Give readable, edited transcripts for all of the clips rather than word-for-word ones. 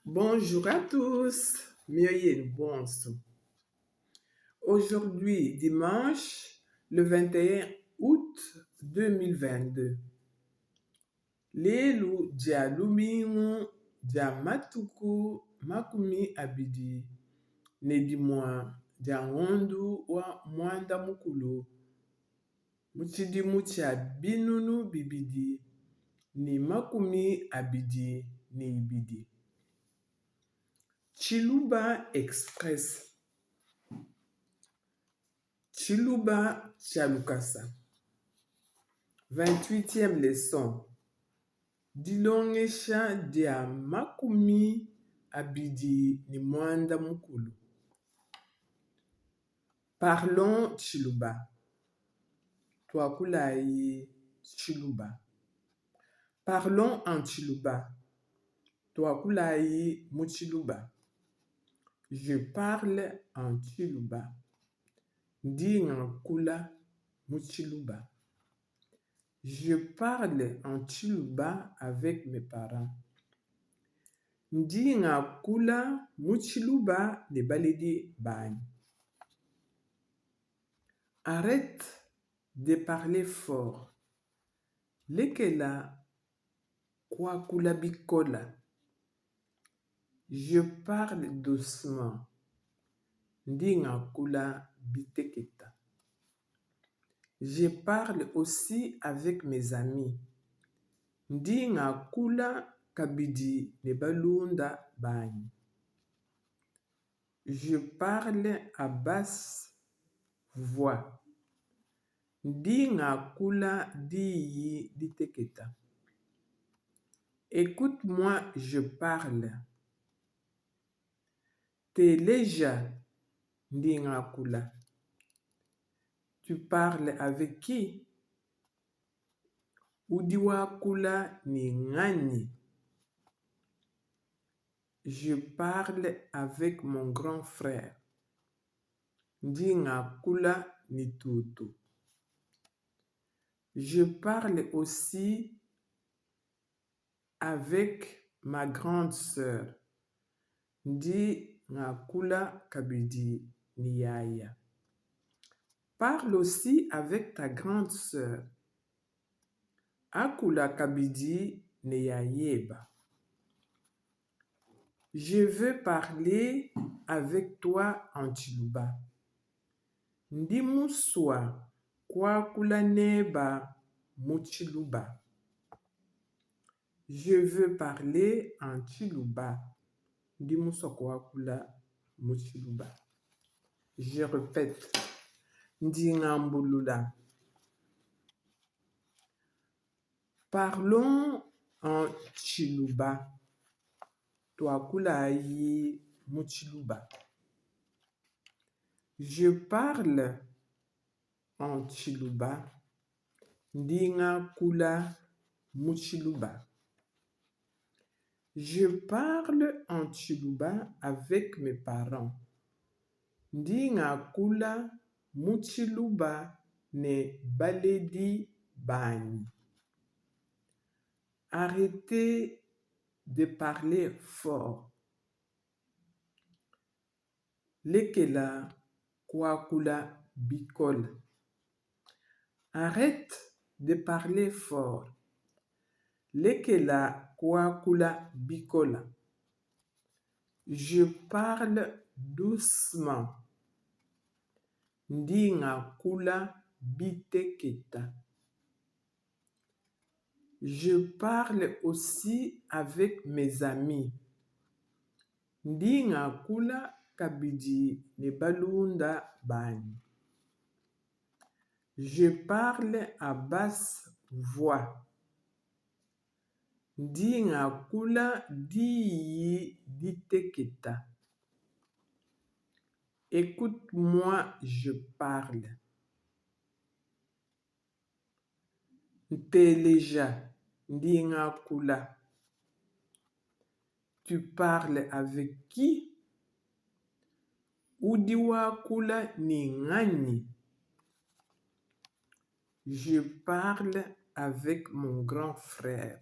Bonjour à tous, mioyo yenu bonso. Aujourd'hui, dimanche, le 21 août 2022. Lelu dia lumingu dia matuku 21 dia ngondu wa muanda mukulu mu tshidimu tshia 2022. Tshiluba Express, Tshiluba tshia lukasa, 28e leçon, Dilongesha dia 26. Parlons Tshiluba, Tuakulayi Tshiluba. Parlons en Tshiluba, Tuakulayi mu Tshiluba. Je parle en Tshiluba, Ndi ngakula mu Tshiluba. Je parle en Tshiluba avec mes parents. Ndi ngakula mu Tshiluba ne baledi banyi. Arrete de parler fort. Lekela kuakula bikola. Je parle doucement. Ndi ngakula biteketa. Je parle aussi avec mes amis. Ndi ngakula kabidi ne balunda banyi. Je parle à basse voix. Ndi ngakula diyi diteketa. Ecoute-moi, je parle. Teleja, ndi ngakula. Tu parles avec qui? Udi wakula ne nganyi? Je parle avec mon grand frère. Ndi ngakula ne tutu. Je parle aussi avec ma grande sœur. Ndi ngakula kabidi ne yaya. Parle aussi avec ta grande sœur. Akula kabidi ne yayeba. Je veux parler avec toi en Tshiluba. Ndi musua kuakula neba mu Tshiluba. Je veux parler en Tshiluba. Ndi musua kuakula mu Tshiluba. Je repete. Ndi ngambulula. Parlons en Tshiluba. Tuakulayi mu Tshiluba. Je parle en Tshiluba. Ndi ngakula mu Tshiluba. Je parle en Tshiluba avec mes parents. Ndi ngakula mu Tshiluba ne baledi banyi. Arrêtez de parler fort. Lekela kuakula bikole. Arrête de parler fort. Lekela kuakula bikola. Je parle doucement. Ndi ngakula biteketa. Je parle aussi avec mes amis. Ndi ngakula kabidi ne balunda banyi. Je parle à basse voix. Ndi ngakula diyi diteketa. Ecoute-moi, je parle. Nteleja, ndi ngakula. Tu parles avec qui? Udi wakula ne nganyi? Je parle avec mon grand frère.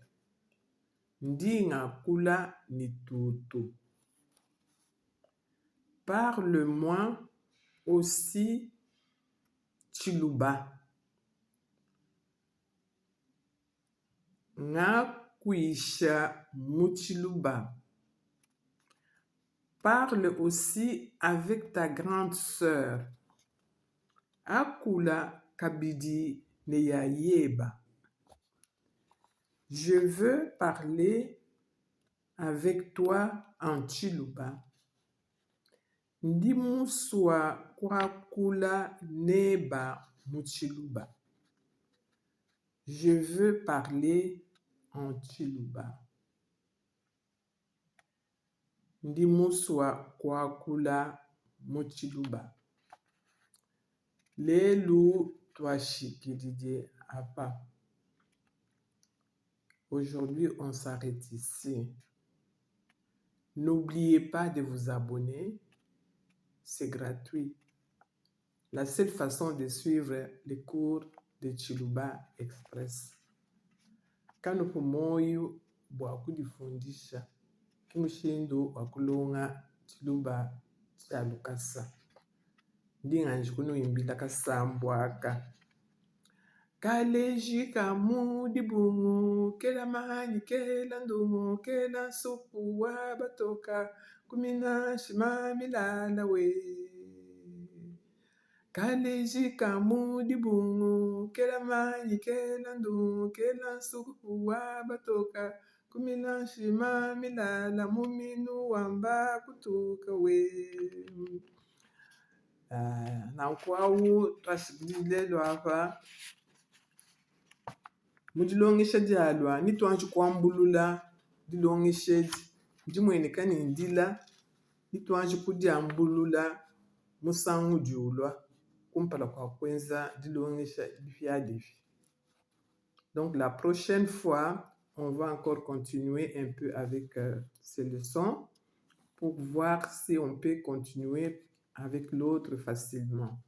Ndi ngakula ne tutu. Parle-moi aussi tshiluba. Ngakuisha mu tshiluba. Parle aussi avec ta grande sœur. Akula kabidi ne yayeba. Je veux parler avec toi en tshiluba. Ndi musua kuakula neba mu tshiluba. Je veux parler en tshiluba. Ndi musua kuakula mu tshiluba. Lelu tuashikididi apa. Aujourd'hui, on s'arrête ici. N'oubliez pas de vous abonner, c'est gratuit. La seule façon de suivre les cours de Tshiluba Express. Kanupu muoyo bua kudifundisha, ke mushindu wa kulonga Tshiluba tshia lukasa. Ndi nganji kunuimbila kasambu aka. Kaleji ka mu dibungu kela manyi kela ndungu kela nsupu wa batoka kumina nshima milala we. Kaleji ka mu dibungu kela manyi kela ndungu kela nsupu wa batoka kumina nshima milala muminu wamba kutuka we. Nanku awu tuashikidi lelu apa mu dilongesha dialua ne tuanji kuambulula dilongesha edi ndimueneka ne ndila ne tuanji kudiambulula musangu udi ulua kumpala kua kuenza dilongesha dipiadipia. Donc la prochaine fois, on va encore continuer un peu avec ces leçons pour voir si on peut continuer avec l'autre facilement.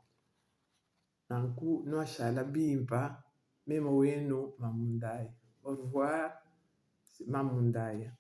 Nanku nuashala bimpa mema wenu Mamu Ndaya. Au revoir, Mamu Ndaya.